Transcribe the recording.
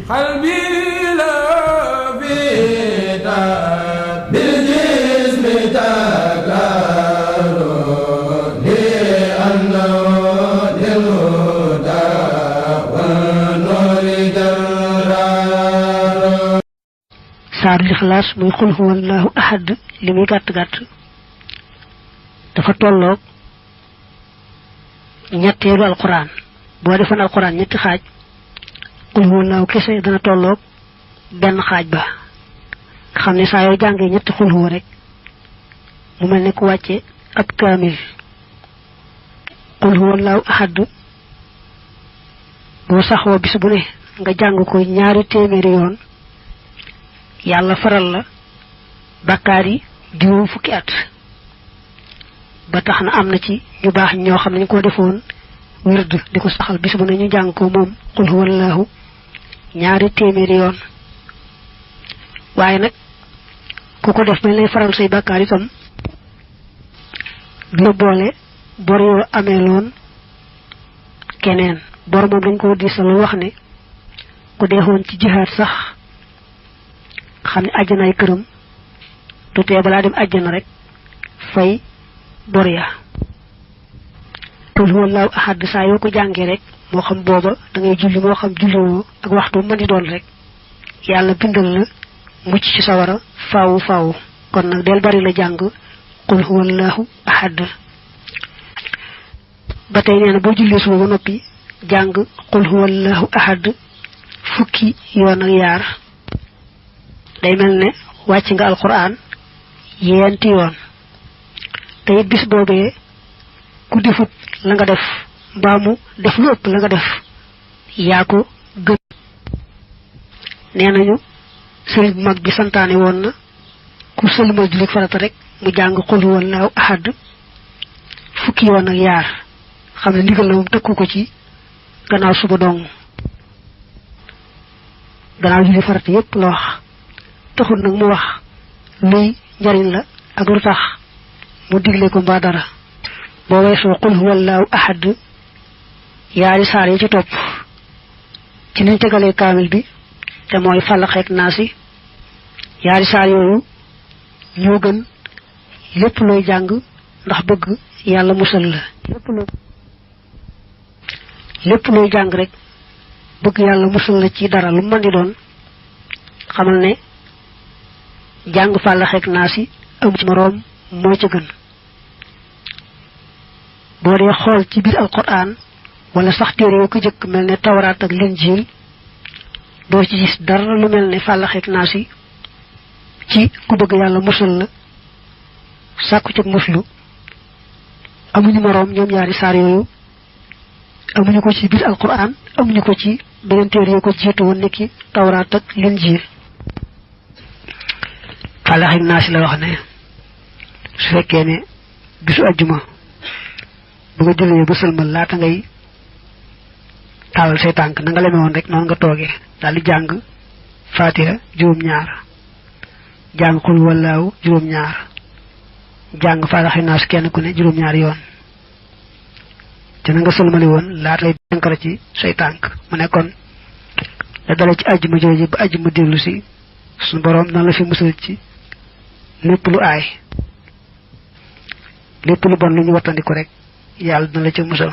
قلبي لا بيدا بالجسم تكرر لأنه للهدى والنور درار. saar lixlaas muy xul huwallahu ahad li muy gàtt gàtt dafa tolloog ñetteelu alquran boo defoon alquran ñetti xaaj xul huwallahu kese dana tolloog benn xaaj ba nga xam ne saa yoo jàngee ñetti xul huwa rek mu mel ne ku wàcce ab kaamil. xul huwallahu ahad boo saxoo bis bu ne nga jàng ko ñaari téeméeri yoon yàlla faral la bàkkaar yi juróom fukki at. ba tax na am na ci ñu baax ñoo xam ne ñu ko defoon wird di ko saxal bis bu ne ñu jàng ko moom xul huwallahu ñaari téeméeri yoon. waaye nag ku ko def bañ lay faral say bàkkaar itam la boole bor yoo amee loon keneen. bor moom dañ ko diisal wax ne ku deexoon ci jihaad sax xam ne àjjanaay këram du tee balaa dem àjjana rek fay bor ya. qul huwallahu ahad saa yoo ko jàngee rek moo xam booba da ngay julli moo xam julliwoo ak waxtu mën di doon rek yàlla bindal la mucc ci sawara faawu faawu. kon nag del bari la jàng qul huwallahu ahad. ba tey nee na boo jullee suba ba noppi jàng qul huwallahu ahad fukki yoon ak yaar day mel ne wàcc nga alquran yeenti yoon. te it bis boobee ku defut la nga def mbaa mu def lu ëpp la nga def yaa ko gën. nee nañu sëriñ bu mag bi santaane woon na ku sëlmal julli farata rek mu jàng qul huwallahu ahad fukki yoon ak yaar xam ne ndigal la moom tëkku ko ci gannaaw suba dong. gannaaw julli farata yépp la wax taxul nag mu wax luy njariñ la ak lu tax mu digle ko mbaa dara. boo weesoo qul huwallahu ahad yaari saar yi ci topp ci niñ tegalee kaamil bi te mooy Falaq ak Naas yaari saar yooyu ñoo gën lépp looy jàng ndax bëgg yàlla musal la. lépp looy jàng rek bëgg yàlla musal la ci dara lu mën di doon xamal ne jàng Falaq ak Naas amu ci moroom moo ca gën. boo dee xool ci biir alquran wala sax téere yoo ko jëkk mel ne tawraat ak linjiil doo ci gis dara lu mel ne Falaq ak Naas ci ku bëgg yàlla musal la sàkku ci muslu. amuñu moroom ñoom ñaari saar yooyu amuñu ko ci biir alquran amuñu ko ci beneen téere yoo ko jiitu woon nekki tawraat ak linjiil. Falaq ak Naas la wax ne su fekkee ne bisu ajjuma bu nga jullee ba sëlmal laata ngay taalal say tànk na nga leme woon rek noonu nga toogee daal di jàng Faatiha juróom-ñaar jàng xul huwallaahu juróom-ñaar jàng Falaq ak Naas kenn ku ne juróom-ñaari yoon te na nga sëlmali woon laata lay denkara ci say tànk. mu nekkoon da dale ci ajjuma jooju ba ajjuma dellu si suñu boroom noonu la fi musal ci lépp lu aay lépp lu bon lu ñu wattandiku rek yàlla dina la ca musal.